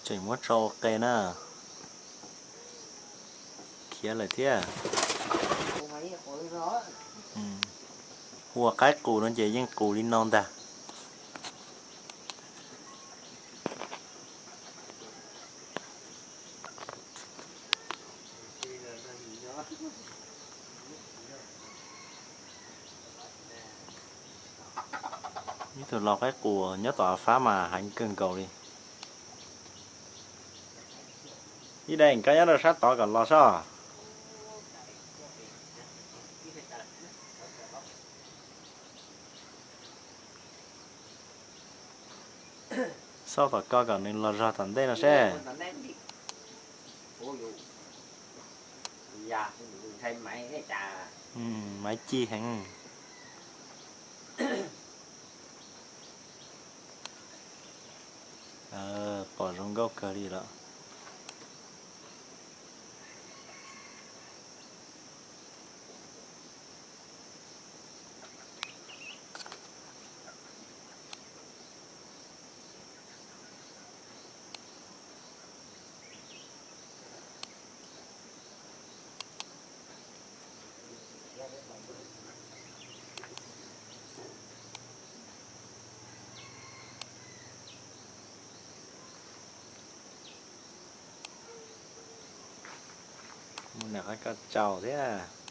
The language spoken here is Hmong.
Tseem muab tso ua qe na. Khiav lawm thiab. Ua qaib qus no ces yeej qus li no ntag. Ib tug los qaib qus nyob tom fab mas heev kawg nkaus li. Ib daim koj nyob rau sab tod kom los sob. Xauj tom ko kom nws los zog tom ntej no seb. Maiv ci heev. Pom zoo nkauj kawg li lawm. Muaj niam qab koj tsaus thiab.